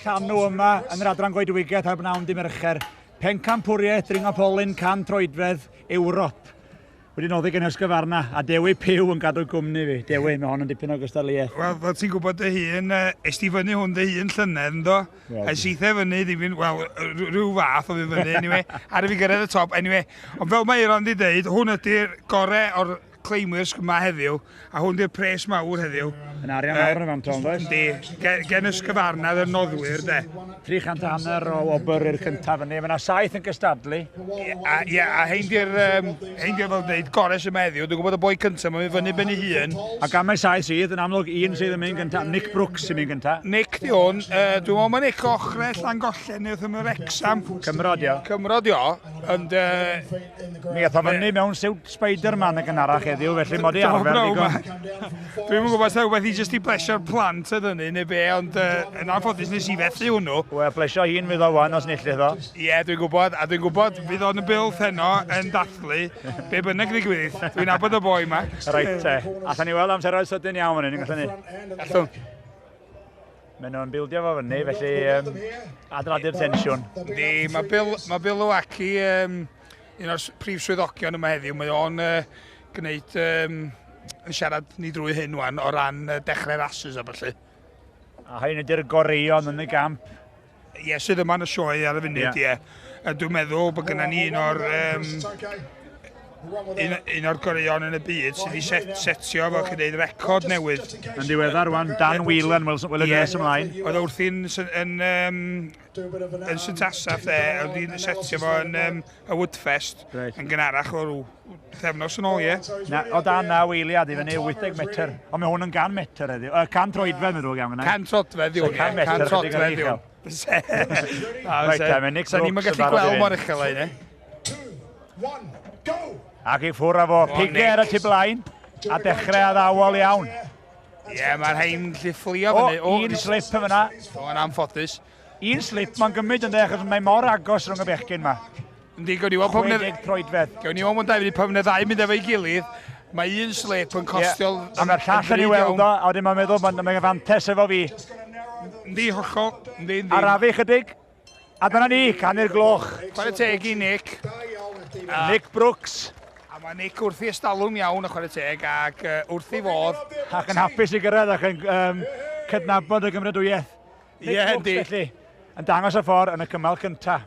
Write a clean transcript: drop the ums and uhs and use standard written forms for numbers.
Llanw yma yn yr adran goedwigaeth ar bnawn dy Mercher. Pencampwriaeth dringo polyn 100 troedfedd Ewrop. Wedi noddi gen Husqvarna a Dewi Pugh yn gadw gwmni fi. Dewi, mae hon yn dipyn o gystadleuaeth. Wel, fel ti'n gwybod dy hun, es ti fyny hwn dy hun llynedd, ynddo? Well, es eitha fyny, ddim yn, wel, rhyw fath o fi fyny, anyway. Ar i fi gyrraedd y top, anyway. Ond fel mae Euron di dweud, hwn ydy'r gore o'r climbers yma heddiw, a hwn di'r pres mawr heddiw. Yn arian mawr yn y fantol, yn does? Yndi, gen Husqvarna yr noddwyr, de. 300 hanner o wobr i'r cyntaf fyny. Mae yna saith yn gystadlu. Ie, a, ie, a hein di'r, hein di'r fel dweud, gore sy'n heddiw. Dwi'n gwybod y boi cyntaf, mae'n mynd fyny ben ei hun. A gan mai saith sydd, yn amlwg un sydd yn mynd gyntaf, Nick Brooks sy'n mynd gyntaf. Nick di hwn, dwi'n meddwl mae Nick ochre Llangollen neu wrth ymyl Wrexham. Cymro di o. Cymro di o, ond Mi ath o fyny mewn siwt Spider-Man yn gynharach heddiw, felly mod i arfer digon. Dwi'm yn gwybod os rhywbeth i jyst i blesio'r plant oedd hynny neu be, ond yn anffodus nes i fethu hwnnw. Wel, plesio un fydd o wan os nillith o. Ie, yeah, dwi'n gwybod, a dwi'n gwybod fydd o'n y Builth heno yn dathlu, be bynnag ddigwydd. Dwi'n nabod y boi ma. Reit te, allan ni weld amseroedd sydyn iawn fan hyn, yn gallen ni? Allwn. Maen nhw'n bildio fo fyny, felly adeiladu'r tensiwn. Yndi, mae Bill, mae Bill Owaki, un o'r prif swyddogion yma heddiw, mae o'n gwneud, yn siarad ni drwy hyn wan o ran dechrau rhasys a ballu. A hyn ydy'r goreuon yn y gamp. Ie, sydd yma yn y sioe ar y funud, ie. Yeah. Dwi'n meddwl bod gennym ni un o'r goreuon yn y byd sydd wedi setio, fel chi'n dweud, record newydd. Yn ddiweddar rwan, Dan Whelan, wel, wel yeah. Nes ymlaen. Oedd o wrthi'n yn St Asaph de, oedd hi'n setio fo yn y Woodfest yn gynharach o rhyw pythefnos yn ôl, ie. Na, o dan 9 eiliad i fyny 80 metr. Ond mae hwn yn 100 metr heddiw. 100 troedfedd, mae'n ddrwg iawn yna. 100 troedfedd yw, 100 metr, chydig yn uchel. Reit, mae Nick Brooks yn gallu gweld mor uchel â hynny. Ac i ffwrdd â fo, pigau ar y tu blaen, a dechrau addawol iawn. Ie, yeah, mae'r rhain gallu fflio fyny. O, un slip yn fyna. O, yn anffodus. Un slip mae'n gymryd yn achos mae mor agos rhwng y bechgyn ma. Yndi, gawn ni weld pam 60 troedfedd. Gawn ni weld mwyn 2 funud pam ddau mynd efo'i gilydd. Mae un slip yn costio Yeah. A mae'r llall yn ei weld o, a wedyn mae'n meddwl mae'n mae fantes efo fi. Yndi, hollol. Yndi, yndi. Arafu chydig. A dyna ni, canu'r gloch. Chwarae teg i Nick. Nick Brooks. A mae Nick wrth i estalwm iawn, a chwarae teg, ac wrth i fodd. Ac yn hapus i gyrraedd ac yn cydnabod y gymrydwyeth. Ie, yeah, yndi. Felly, yn dangos y ffordd yn y cymal cyntaf.